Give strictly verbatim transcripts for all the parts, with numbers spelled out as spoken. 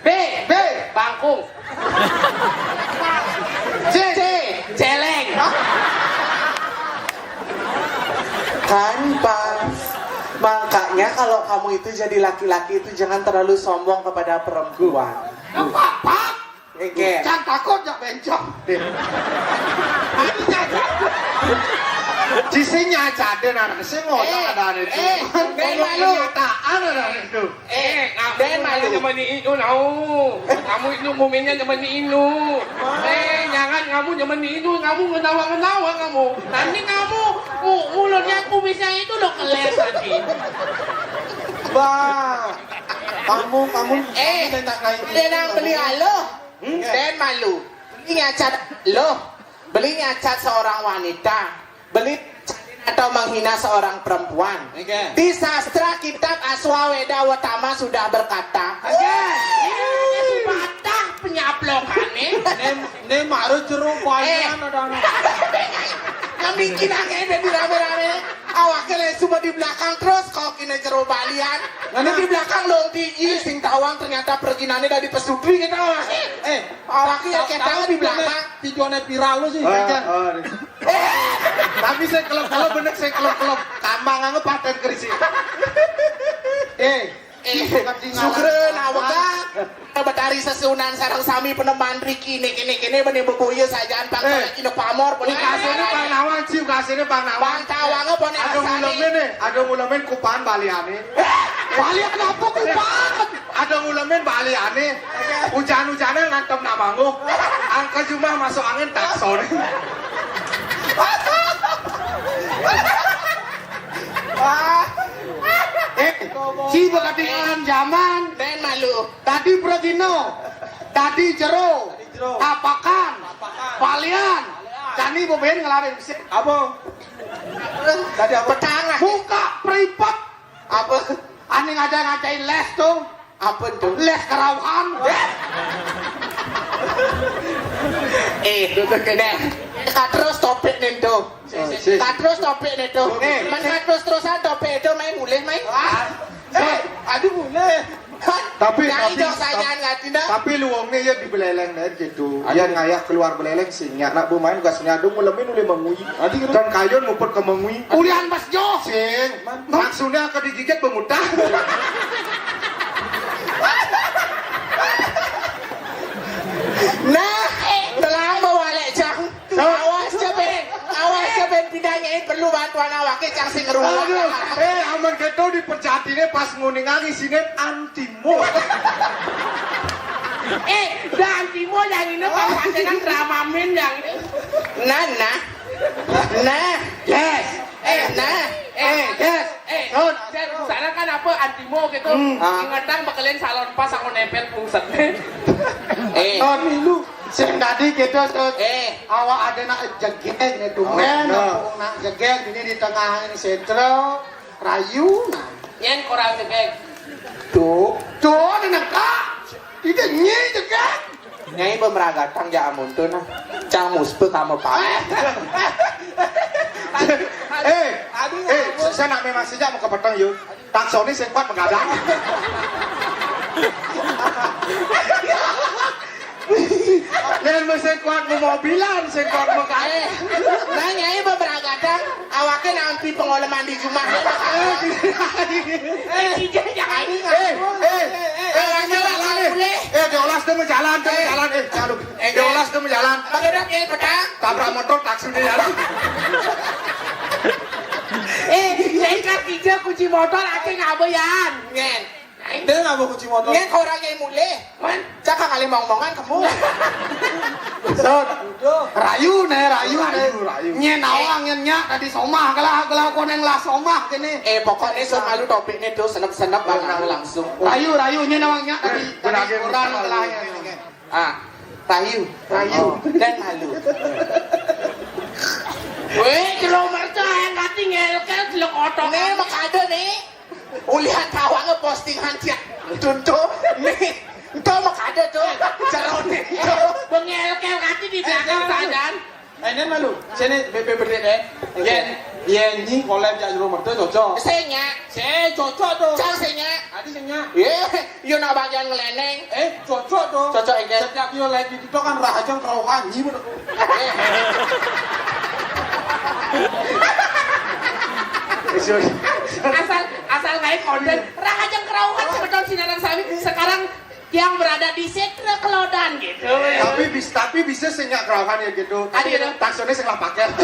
B. Bangkung. C. C. Celeng. Kan pas. Makanya kalau kamu itu jadi laki-laki itu jangan terlalu sombong kepada perempuan. Apa? Oke. Can takut ya bencong. Ini nyata. Di sini nyata ada anak sing ngono. Eh, ada anak itu. Eh, malu. Kenyataan ada anak itu. Eh, kamu nyemeni itu, nau. Kamu itu muminnya nyemeni itu. Eh, jangan kamu nyemeni itu, kamu ngetawa-ngetawa kamu. Nanti kamu mu- mulutnya kumisnya itu lo keles nanti. Wah, kamu kamu Eh, kamu tentang kayak gitu. Denang beli alo. Hmm? Den malu. Beli nyacat lo. Beli nyacat seorang wanita. Beli atau menghina seorang perempuan. Oke. Di sastra kitab Aswaweda Watama sudah berkata, Oke. Patah penyaplokane. Ini ini maru jeruk Eh. Banyan ada anak. Kami kira kayak di rame-rame. Awake lesu di belakang terus kok kena jero balian. Nah, nah. Di belakang lo di sing tawang ternyata perginane dari pesudui kita. Eh, awake ya kita di belakang. Videonya viral lu sih, Ah, Jajan. Ah. Tapi saya kelop-kelop bener, saya kelop-kelop. Tambang anu paten kerisi. Eh, Eh, Sugren awega. Betari sesunan sareng sami peneman riki nek kene kene bene beboyo sajaan pang Eh. Kine pamor bene. Ukasene Bang Nawang, Ci, ukasene Bang Nawang. Bang Tawang apa nek Ada ngulemin nih, ada ngulemin kupahan baliane. Balian apa kupahan? Ada ngulemin baliane. Hujan-hujanan ngantem namangu. Angka jumah masuk angin taksone. Ah. Eh, si ba katinggalan zaman. Dén malu. Dadi pragina, dadi jero, tapakan, palian, jani bebén ngelarin sih. Apa? Tadi apa? Petang. Buka privat. Apa? Ané ngajak-ngajakin les tuh. Apa tuh? Les kerauhan. Eh, deh. Katerus topik nih tuh. Katerus topik nih tuh. Eh. Men katerus-terusan topik itu main mulih main. Ah. Eh, aduh mulih. Tapi, tapi, tapi, tapi lu wongné ya di Buleleng né gitu. Aduh. Ya ngayah keluar Buleleng sing nyak nak bermain gas nyadung melemin ulih mengui. Aduh, gitu. Dan kayun muput ke mengui. Ulihan pas joh. Sing. Maksudnya ke digigit bengutah. Nah, telah mawalek jang. Awas cepet, awas cepet pindah nyai perlu bantuan awake cang sing ngeruak. Aduh, eh aman keto dipercatiné pas nguningan isiné antimo. Eh, dah antimo yang ini pas pasangan drama min yang ini. Nah, nah. Nah. Yes. Eh, nah. Eh, yes. Eh, Don. Sekarang kan apa antimo gitu. Hmm. Ingetang bekelin salon pas aku nempel pungset. Eh. Don, lu. Sing tadi gitu tuh. Eh. Awak ada nak jegeg nih tuh. Oh, men, no. Nak jegeg ini di tengah ini sentral rayu nah. Yen kurang jegeg. Tuh. Tuh ada nak. Tidak nyi jegeg. Nyai pemeragatang ja amun tuh nah. Cang muspe kamu pamit. Eh, aduh, eh, saya nak memang sejak mau kepetang yuk. Taksoni sing kuat begadang. Yen mesti kuat mobilan, sing kuat mekae. Nah, nyai beberapa kadang awake nampi pengolaman di jumah. Eh, eh, eh, eh, eh, eh, diolas demi jalan, demi jalan, eh, aduh. Eh, diolas demi jalan. Bagaimana, eh, pedang? Tabrak motor, taksi dia. Eh, saya kan tiga kunci motor, akhirnya apa, Yan? Ngen. Dia nggak mau kunci motor. Ngen orang yang mulai. Man, cakap kali mong-mongan kamu. Sot. Rayu nih, rayu nih. Rayu, rayu. Nyen awang, nyen nyak, tadi somah, gelah, gelah koneng lah somah kene. Eh, pokoknya so malu topik nih tuh, senep-senep bang langsung. Rayu, rayu, nyen awang nyak tadi, tadi kurang gelah ya. Ah, rayu. Rayu. Oh, dan malu. Weh, jero merta yang kati ngelkel jelek otok. Nih, makada nih. Ulihan tawange postingan tiap tuntu. Nih, ento makada tuh. Jero nih. Bengelkel kati di belakang sadar. Eh, ini malu. Sini, B P B D, eh. Oke. Yen, yen nyi kolem jak jero merta cocok. Sing nyak. Sing cocok tuh. Cang sing nyak. Adi sing nyak. Ye, yo nak bagian ngeleneng. Eh, cocok tuh. Cocok, Engkel. Setiap yo live di TikTok kan Rahajeng Kerauhan nyi bener. Eh. Asal, asal kayak konten. Rahajeng Kerauhan sebetulnya sinarang sami. Sekarang yang berada di Setra Kelodan gitu. Tapi bis-, tapi bisa sing nyak kerauhan ya gitu. Tapi gitu. Taksone sing lah pakai. Nah,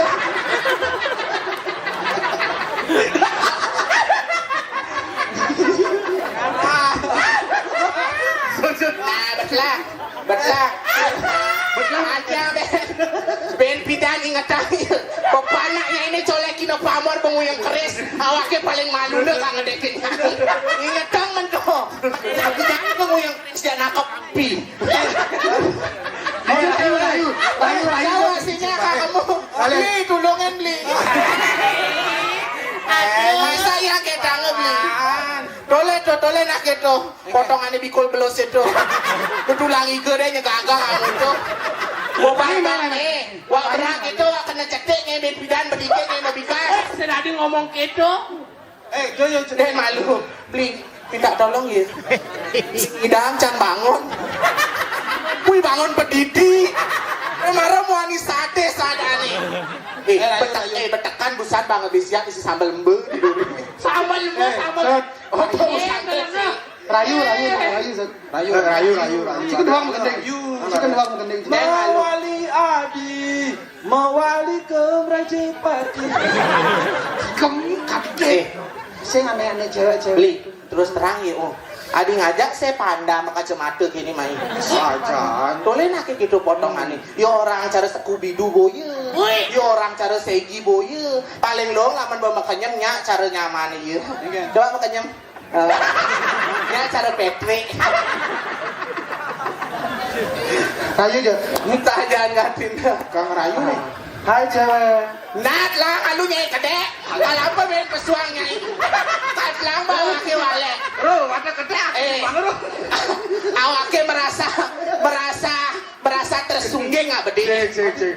betlah. Betlah. Betlah. Aja deh. Ben pidan ingetang. Pepanaknya ini colek kino pamor penguyang keris. Awake paling malu deh kang ngedekin. Ingetang men tuh. Tapi jangan penguyang Sejak nangkep pi. Ayo, ayo, ayo, ayo, ayo. Tahu hasilnya, Kak, kamu? Balik. Beli, tulungan beli. Aduh, masa ya ketang beli? Tole tuh, tole nak gitu. Potongannya bikul belos itu. Tulang iga deh nyegagah kamu tuh. Gua balik, eh, wah berat gitu, wah kena cetek, ngebit bidan, bedikit, ngebit bikas. Saya tadi ngomong gitu. Eh, yo, yo, Dek malu, beli minta tolong ya. Idam can bangun. Wih bangun pedidi. Eh, marah mau ani sate sadane. Eh, eh, betek, eh, betekan busan bang habis siap isi sambal embe. Sambal embe, eh, sambal. Oh, busan. Rayu, rayu, rayu, rayu. Rayu, rayu, rayu, rayu. Cik doang menggending. Cik doang menggending. Mawali adi, mawali ke Mrajapati. Kamu kaget. Eh, sing aneh-aneh cewek-cewek. Beli, terus terang ya, oh. Adi ngajak saya panda sama kacamata gini main. Sajan. Tole nak gitu potongan nih. Ya orang cara Scooby Doo boye. Wih, ya orang cara segi boya. Paling dong lamun ba makenyem nya cara nyaman ya. Coba makenyem. Eh, nya cara Patrick. Ayo, Jo. Entah jangan ngatin. Kang Rayu nih. Hai, cewek. Nat lah, alu nyai kedek. Kalau apa main pesuang nyai. Kat lambang laki wale. Bro, ada kedek. Eh. Bang, bro. Awake merasa, merasa, merasa tersungging ah, Bedi. Cek, cek, cek.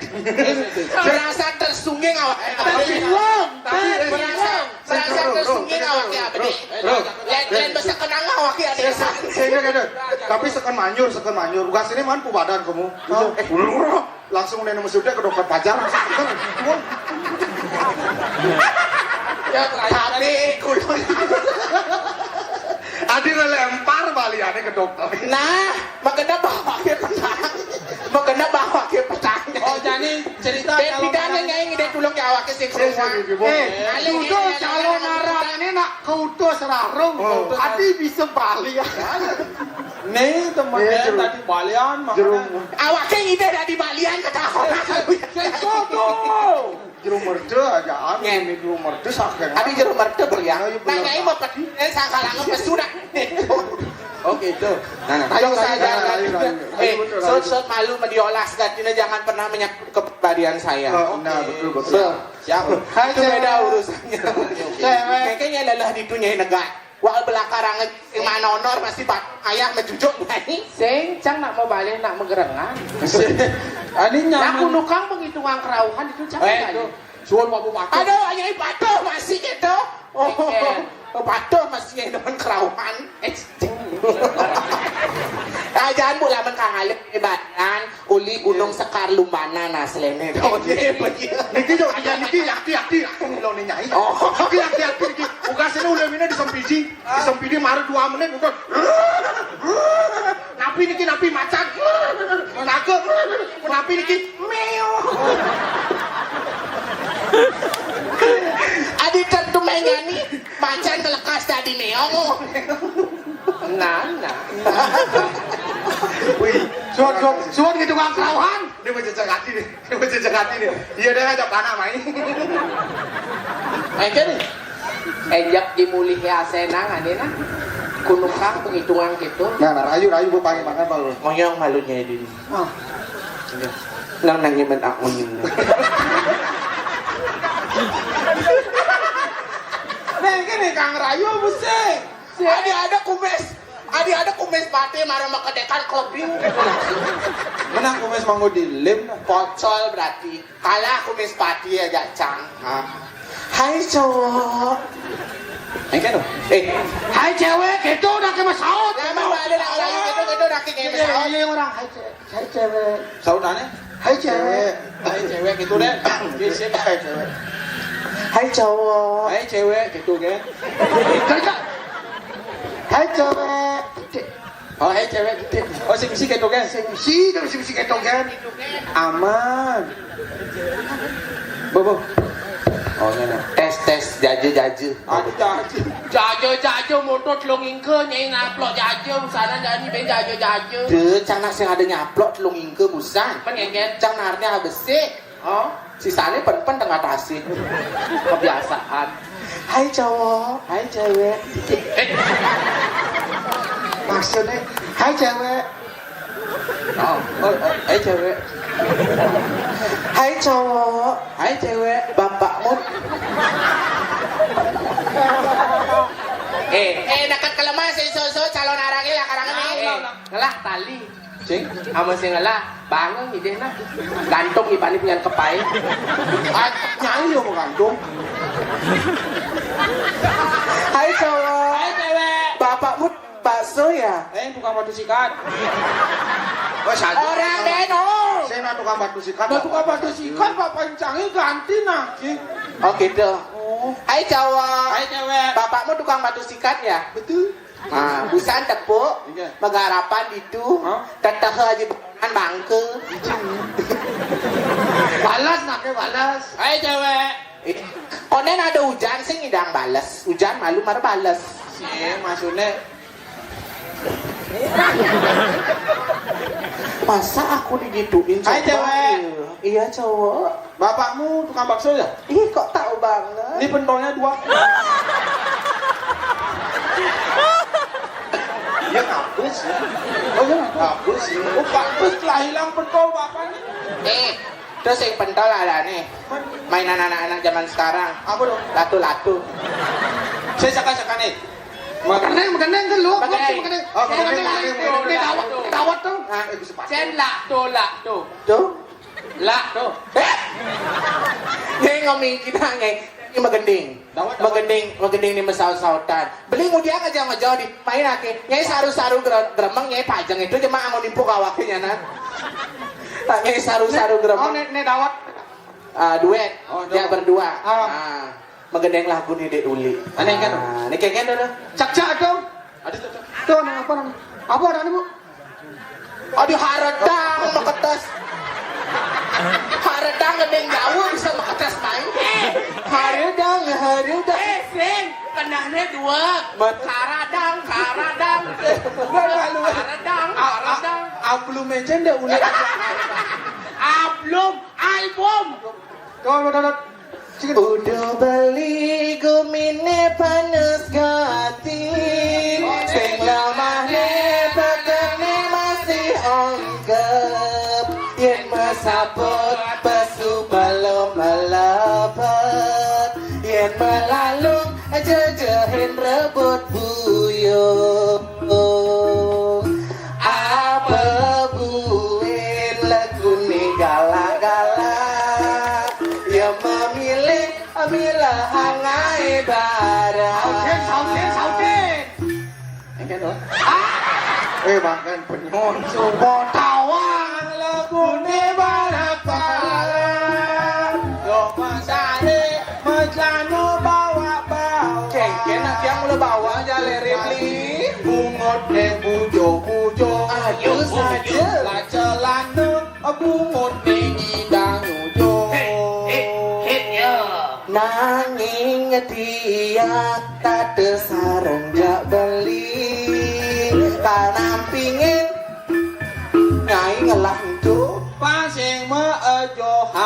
Merasa tersungging awake. Tapi, tapi, merasa, merasa tersungging awake, Bedi. Bro, lain, lain bisa kenang awake ada. Saya, saya, saya, saya, tapi seken manjur, seken manjur. Ugas ini man pu badan kamu. Oh. Eh, langsung nene mesudnya ke dokter pajar langsung. Ya, tapi kulon. Adi ngelempar baliannya ke dokter. Nah, makanya bawa ke petang. Makanya bawa ke petang. Oh, jadi cerita. Beda nyai ngide tulung ya awake sing. Eh, itu calon arang ini nak keutus rarung. Oh. Adi bisa bali ya. Nih, temen tadi balian, makanya. Awake ngide tadi balian ketahuan. Sing sodo. Jero merda aja anu, ini jero merda sakit. Adi jero merda belian. Ayo, nah, nyai mau pet-, eh, sakalangan pesu dah. Oh, gitu. Nah, nah. Ayo, ayo, ayo, ayo. Eh, sot, sot malu mediolas, artinya jangan pernah menyangkut kepribadian saya. Oh, nah, betul, betul. Siap. Itu beda urusannya. Cewek. Kayaknya lelah di dunia negara. Wah, belakarangan sing manonor masih pak ayah mencucuk nyai. Sing cang nak mau balik nak megerengan. Ani nyaman. Aku nukang penghitungan kerauhan itu cang. Eh, itu. Suwun Pak Bupati. Aduh, nyai patuh masih gitu. Oh, patuh masih nyai demen kerauhan. Eh, ah, jangan bu lamun Kang Alif ibadan. Uli Gunung Sekar Lumbanan aslene. Oh, iya, iya. Niki yo, iya niki yakti, yakti, yakti lho ne nyai. Oh. Niki yakti, yakti niki. Ugas ini ulemine disempidi. Disempidi mari dua menit udah. Napi niki napi macan. Naga. Napi niki meo. Adi tentu menyani macan melekas tadi meong. Nah, nah. Wih, suwun, suwun, suwun gitu Kang Kerauhan. Dia mau jejak hati nih. Dia mau jejak hati nih. Iya, dia ngajak panah main. Ayo, Ken. Enjak dimulih ya senang ane nah. Kunukang penghitungan gitu. Nah, nah, rayu, rayu, bu, panggil makan, Pak, lu. Ngoyong malunya ini. Ah. Nang nangin men aku ini. Nah, ini nih, Kang Rayu, buset. Adi ada kumis. Adi ada kumis pati marah makedekan klebing. Menang kumis manggo dilim. Pocol berarti. Kalah kumis pati aja, Cang. Hah. Hai, cowok. Hai, kan? Eh, hai, cewek, gitu udah ke masaut. Lah, emang ada nak lagi gitu, gitu udah ke masaut. Iya, orang. Hai, cewek. Hai, cewek. Sautannya? Hai, cewek. Hai, cewek, gitu deh. Hai, cewek. Hai, cowok. Hai, cewek, gitu, kan? Kerja. Hai, cewek. Oh, hai, cewek, gitu. Oh, sing isi gitu, kan? Sing isi, terus sing isi gitu, kan? Aman. Bobo. Oh, ini. Tes, tes, jaje, jaje. Aja, aja. Jaja, jaja, motor telung ingke, nyai naplok jaja, busana nyai ben jaja, jaja. Deh, cang nak sing ada nyaplok telung ingke busan. Pen ngengket. Cang narnya besik. Oh? Sisanya pen-pen tengah tasih. Kebiasaan. Hai cowok, hai cewek. Eh. Maksudnya, hai cewek. Oh, oh, oh, hai cewek. Hai cowok. Hai cewek. Bapakmu. Eh, eh, dekat kelemah si so-so calon arangnya lah karang ini. Eh, ngelah tali. Cing, ama sing ngelah, bangun ide nah. Gantung ibani punya kepai. Ah, nyai yo mau gantung. Hai cowok. Hai cewek. Bapakmu bakso ya? Eh, tukang batu sikat. Oh, satu. Orang deno. Saya nak tukang batu sikat. Nah, tukang batu sikat, bapak encangnya ganti nah, Cing. Oh, gitu. Oh. Hai cowok. Hai cewek. Bapakmu tukang batu sikat ya? Betul. Ah, busan tepuk, iya. Megarapan itu, hah? Tetehe aja bukan bangke. Balas, nake balas. Hai cewek. Eh, konen ada hujan sih ngidang balas. Hujan malu mar balas. Sih, maksudnya. Masa aku digituin, coba? Hai, cewek. Iya, cowok. Bapakmu tukang bakso, ya? Ih, kok tahu banget? Ini pentolnya dua. Iya, kabus, ya. Oh, iya, kabus, ya. Oh, kabus, telah hilang pentol bapaknya. Eh, terus yang pentol ada nih. Mainan anak-anak zaman sekarang. Apa dong? Latu-latu. Saya saka-saka nih. Magendeng, magendeng kan lu, magendeng. Oh, magendeng, magendeng, magendeng. Dawat, dawat tuh. Hah? Cen lak tuh, lak tuh. Tuh? Lak tuh. Eh? Dia ngomong kita nge. Ini magending. Dawat, dawat. Magending, magending ni masaut-sautan. Beli ngudiang aja ngejauh di main ake. Nyai saru-saru gere-, geremeng, nyai pajeng itu cuma angon impuk awaknya, nah. Tak nyai saru-saru geremeng. Oh, ne, ne dawat. Ah, duet. Oh, dia dawat berdua. Ah. Ah. Magendeng lagu ni Dek Uli. Aneh kan? Ah, ni keken dah. Cak-cak tu. Ada cak-cak. Tu, nah, apa nama? Apa nama ni, Bu? Aduh, haredang maketes. Haredang gendeng jauh bisa maketes main. Haredang, haredang. Eh, sing, kenahnya dua. Karadang, karadang. Haredang, haredang. Ablum aja ndak ulit. Ablum, album. Tuh, tuh, tuh, tuh. Uduh beli gumine panas gati, sing lamahne bakane masih ongkep. Yen mesaput pesu belum melepet, yen melalung jejehin rebut buyung. Apa buin legune gala-gala, ya memilih Mila hangai barang. Saudin, saudin, saudin. Engke to. Ah! Eh, makan penyun. Coba tawang lagune balapan. Yo masare, mejlano bawa-bawa. Kengken nak yang mula bawa aja lere beli. Bungut deh bujo-bujo. Ayo saja. Lah celana bungut ning idang nyucuk. Hit, hit, hit, ya. Nanging dia tak sareng jak beli. Kanampingin nyai ngelah tu. Pasing meejohan.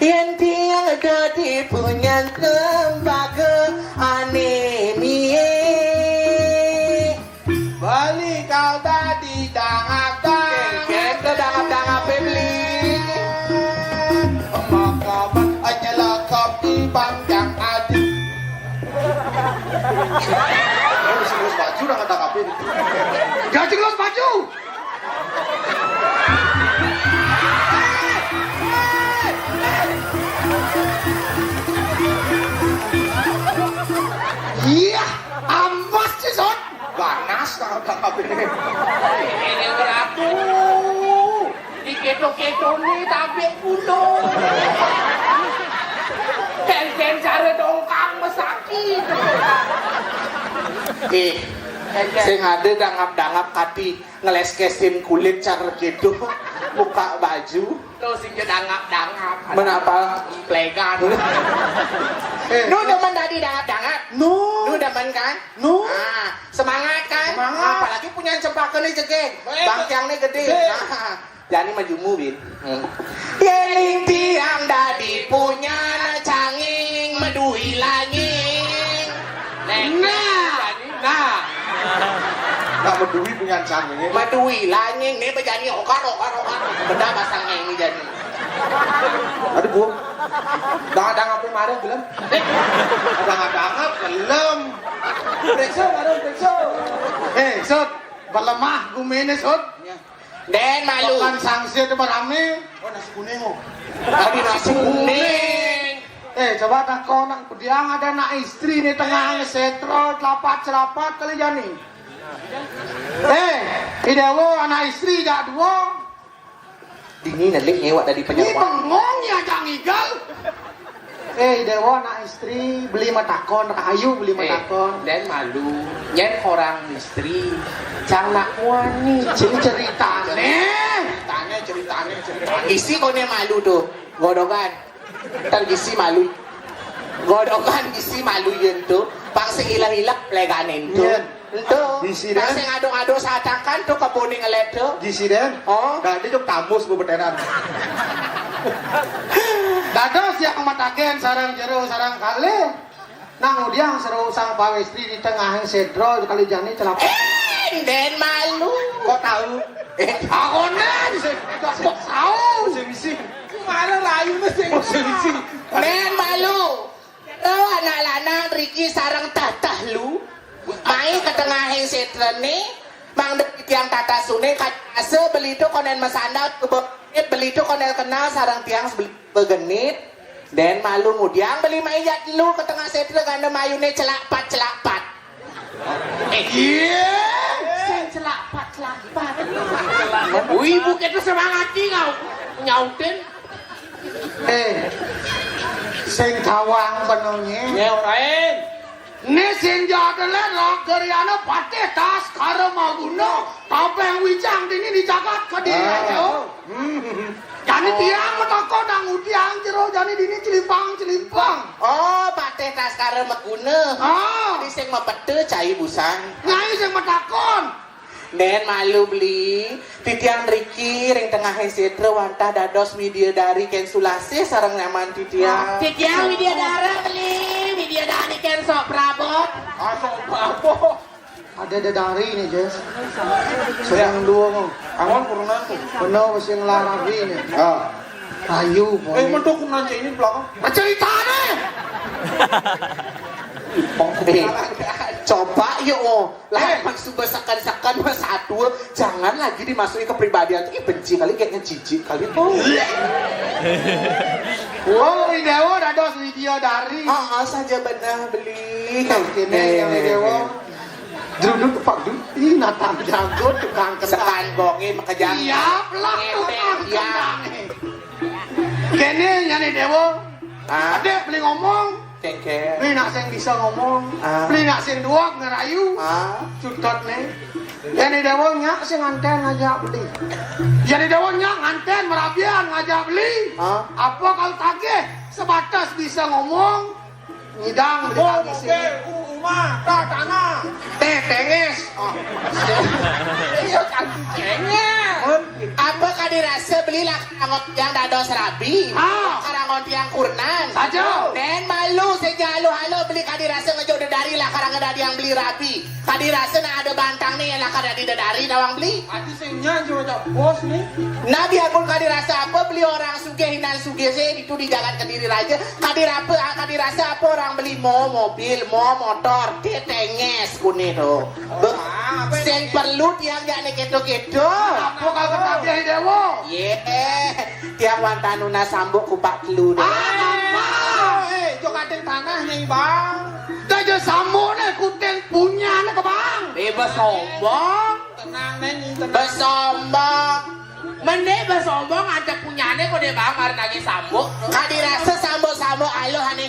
Yen tiang dadi punyan tembaga anemie. Bali kau tadi dangap-dangap. Kento dangap-dangap, beli. Makabat nyelakap di bangkang adi. Oh, mesti ngelus baju dangap-dangap ini. Gaji ngelus baju. Iya, amas sih, Son. Ganas kalau tak kabeh. Ini beratu. Diketo-ketone tabek kulo. Ken-ken cara dongkang mesaki. Eh, sing ada dangap-dangap kati ngeleskesin kulit cara gitu. Buka baju. Lo sing dangap-dangap. Menapa? Plegan. Eh. Nu demen tadi dangap-dangap. Nu. Nu demen kan? Nu. Ah, semangat kan? Semangat. Apalagi punya cempaka nih jegeg. Eh, bangkiang nih gede. Eh. Ah, jani majumu, Bin. Hmm. Yening tiang dadi punya canging medui langing. Nah. Nah. Nak medui punya canging. Medui langing nih bejani okar, okar, okar. Benda pasang ini jadi. Aduh, Bu. Dangap-dangap marah gelem. Dangap-dangap gelem. Periksa, marah periksa. Eh, Sud, berlemah gumine, Sud. Den malu. Kan sanksi itu berame. Oh, nasi kuning, oh. Tadi nasi kuning. Eh, coba tak kau nak dia ada anak istri nih tengah ngesetro celapat-celapat kali jani. Eh, idewo anak istri jak dua. Dini nelik ngewak tadi. Ini penyerwa. Bengong ya, Jang Igal. Eh, idewo anak istri beli matakon, ayu beli matakon. Eh, den malu. Nyen orang istri. Cang nak wani. Sini ceritane. Ceritane, ceritane, ceritane. Isi kone malu tuh. Godokan. Ntar gisi malu. Godokan gisi malu yen tu. Pang sing ilek-ilek pleganen tu. Yen. Ento. Bisi, Den. Sing ado-ado satakan to kebone ngelet to. Bisi, Den. Oh. Dadi juk tamus bebeteran. Dados tiang mataken sareng jero sareng kalih. Nang udiang seru sang pawestri di tengahing sedra kali jani celapet. Eh, Den malu. Kok tahu? Eh, akonen sing kok tahu. Sing bisi. Malah rayu sing. Oh, sing bisi. Den malu. Lo anak lanang riki sareng tatah lu. Mai ke tengahing setrene, mangda tiang tatah sune kacase beli to konen masandal, beli to konen kenal sareng tiang sebeli begenit. Den malu ngudiang beli mai jat lu ke tengah setra ganda mayune celak pat celak pat. Eh, iya. Sing celak pat celak pat. Wih, bukit itu semangat tinggal nyautin. Eh, sing kawang benonye. Ya, ora en. Ni sing jadele lageriana patih tas karo maguna, tabeng wijang dini di jagat Kediri. Ah. Aja. Hmm. Jani tiang metaka nang udiang jero jani dini celimpang-celimpang. Oh, patih tas karo maguna. Ah. Ni sing mepete cai busang. Nyai sing metakon. Den malu beli, titiang riki ring tengahing setra wantah dados widyadari ken sulasih sareng nyaman titiang. Titiang widyadara beli, widyadari ken sok prabot. Ah, sok prabot. Ada dedari nih, Jess. Sedang dua mau. Angon kurungan tuh. Bener, sing larabi nih. Ah. Ayu, eh, mentok nanti ini belakang. Ceritane. Eh, coba yuk, oh. Lah, eh, maksud besekan-sekan mas atur, jangan lagi dimasuki kepribadian tuh. Ih, benci kali, kayaknya jijik kali tuh. Iya. Oh, Idewo dados widyadari. Ah, ah, saja benar beli. Kene yang Idewo. Druduk Pak Dut, ih, natang jago tukang kendang. Sekan bonge makejang. Iya, pelak tukang kendang. Kene nyane Dewa. Ah. Adek beli ngomong. Kengke. Beli nak sing bisa ngomong. Ah. Beli nak sing duwag ngerayu. Ah. Cutut ne. Nyane Dewa nyak sing nganten ngajak beli. Nyane Dewa nyak nganten merabian ngajak beli. Ah. Apa kalau tagih sebatas bisa ngomong? Ngidang beli. Oh, kaki sini. Mobil, u-, rumah, ta-, tanah. Teh, tenges. Oh. Iya, kan tenges. Apa kadi rasa beli lah karangon tiang dados rabi? Ah. Karangon tiang kurnan. Saja. Den malu, seja alu-alu beli kadi rasa ngejuk dedari lah karang dadi yang beli rabi. Kadi rasa nak ada bantang nih, lah kada di dedari dawang beli. Ati sing nyanyi macam bos nih. Nah, biarpun kadi rasa apa beli orang sugih, hinan sugih sih itu di jagat Kediri Raja. Kadi rasa, kadi rasa apa orang beli mo, mobil, mo, motor, tetenges kune to. Be-, sing perlu tiang jak nek keto-keto. Apa kagak kabeh Dewa? Ye, tiang wantah nunas sambuk kupak telu to. Ah, apa? Eh, jo kating tanah nih, Bang. Dah jo sambuk nih kuting punyane ke Bang. Eh, besombong. Tenang, Neng, tenang. Besombong. Mending besombong aja punyane kok dia bang marang lagi sambuk. Kadi rasa sambuk-sambuk aluh ane.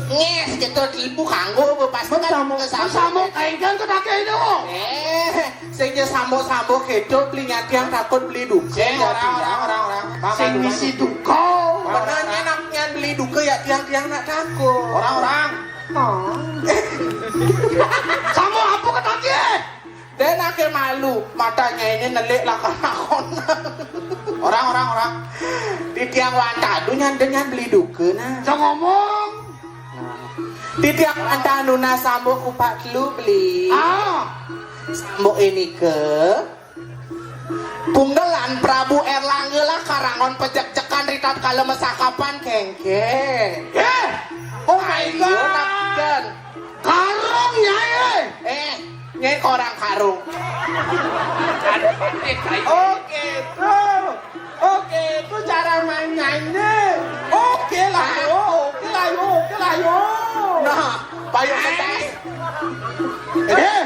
Nges gitu ibu kanggo pas kan bersama. Bersama kaingkan ke dake itu. Eh, sing dia sambuk-sambuk gitu beli nyatiang takut beli duka. Sing orang, orang, orang, orang. Sing misi duka. Benar nyenak nyan beli duka ya tiang-tiang nak takut. Orang-orang. Oh. Sambuk apa ke dake? Den ake malu, matanya ini nelik lah karakon. Orang, orang, orang. Titiang wantah, dunyan, dunyan beli duka nah. Jangan ngomong. Titiang wantah nunas sambuk kupak telu beli. Ah. Sambuk ini ke Punggelan Prabu Erlangga lah karangon pejek-jekan ritat kala mesakapan kengke. Eh, oh my God. Karung, Nyai. Eh, Nyai korang karung. Oke, bro. Oke, itu cara mainnya ini. Oke lah, yo. Oke lah, yo. Oke lah, yo. Nah, payung kertas. Eh,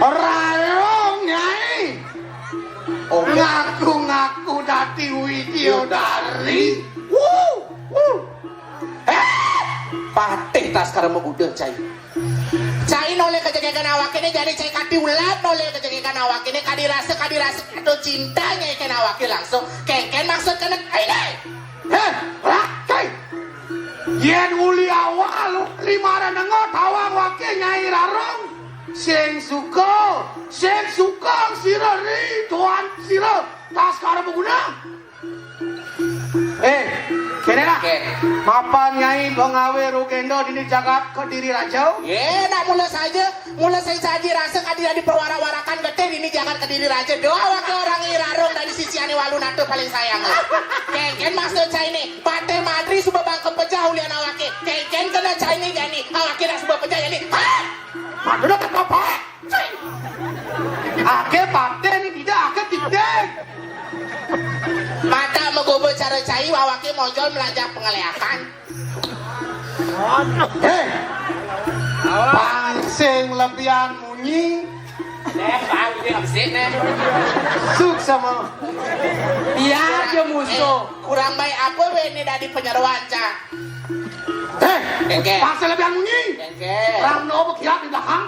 rarong, Nyai. Oke. Ngaku-ngaku dadi widyadari. Wuh, wuh. Eh, patih tas karma budak, Cai. Cai noleh kejegegan awakene, jadi Cai kati ulat noleh kejegegan awakene, kadi rasa, kadi rasa, atau cintanya ikan awake langsung. Kengken maksud kena Cai deh. Heh, rakai. Yen uli awal, lima renengo tawang wake Nyai Rarong. Sing suka, sing suka sira ri tuan sira tas karep guna. Eh, kene lah. Oke. Mapan Nyai pengawe Rukendo dini jagat Kediri Raja. Ye, nak mula saja, mula sing saji rasa kadi dadi perwarak-warakan getih dini jagat Kediri Raja. Doa wakil orang irarung dari sisiane walu nata paling sayang. Kengken maksud saya ini, Patih Madri suba bangkem pejah ulian awake. Kengken kena cai ini jani, awake nak suba pejah jani. Hah? Madura tak apa. Ake paten tidak ake titik. Mata megobo cara cai wawake mojol melajah pengeleakan. Hei, pangsing lebihan munyi. Neh, bang, ini absen neh. Suk sama. Iya, dia musuh. Eh, kurang baik apa we ini dari penyeruan, Cak? Hei, pangsing lebihan munyi. Rang no bekiat di belakang.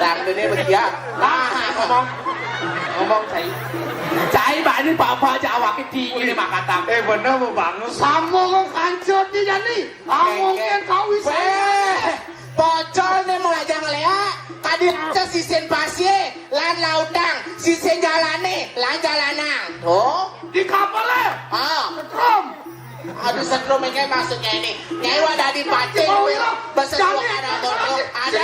Tang dene bedia. Ah, ngomong. Ngomong cai. Cai bani papa aja awake tinggi ne makatam. Eh, bener mau bangun. Sama kok kancut ni jani. Amun kan kau bisa. Pocol ne mau aja ngelea. Kadi aja sisin pasie, lan lautang, sisin jalane, lan jalanang. Tuh. Di kapal eh. Ah. Setrum. Aduh, setrum iki maksudnya ini. Nyai wa dadi pating. Besesuaian ada bodoh. Ada.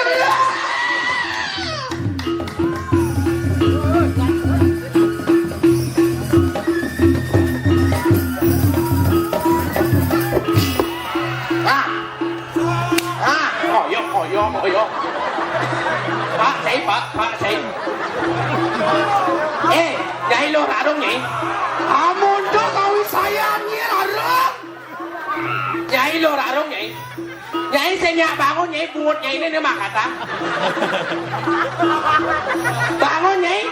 Ah. Ah, koyok, koyok, koyok. Pak, saya, Pak, Pak, saya. Eh, Nyai lo rarung, Nyai. Amun do kawi saya, Nyai rarung. Nyai lo rarung, Nyai. Nyai sing nyak bangun, Nyai bungut, Nyai ini nih mah kata. Bangun, Nyai.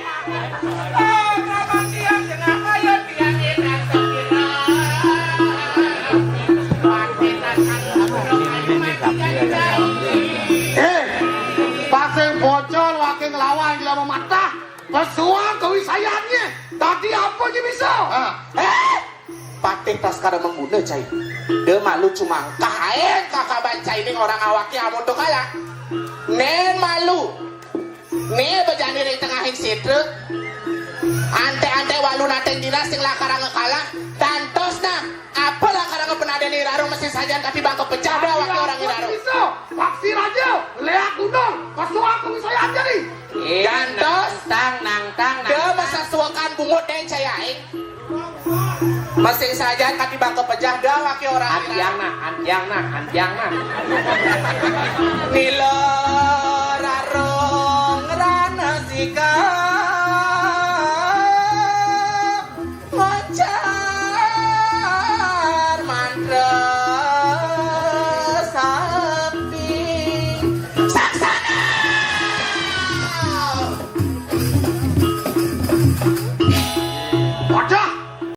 Eh, pasang bocor, wakil ngelawan, gila mematah. Pesuang kewisayannya. Tadi apa aja bisa? Ah. Eh, Patih Taskara Mengguna, cai. De malu cuma kaen kakaban cai ning orang awake amun to kalah. Nen malu. Ne bejani ring tengahing setra. Ante-ante walu naten dinas sing lakaranga kalah. Dantosna apa lakaranga penaden irarung mesti sajan tapi bangka pecah dah wakil orang irarung. Paksi Raja, leak undang, pesuang kewisayan jadi. Gantos. Nang tang, nang tang, nang tang. Dia mesasuakan bungut deng cai aing. Masing saja kati bangka pejah dah waki orang. Antiang nah, antiang nah, antiang nah. Nila rarong rana sika.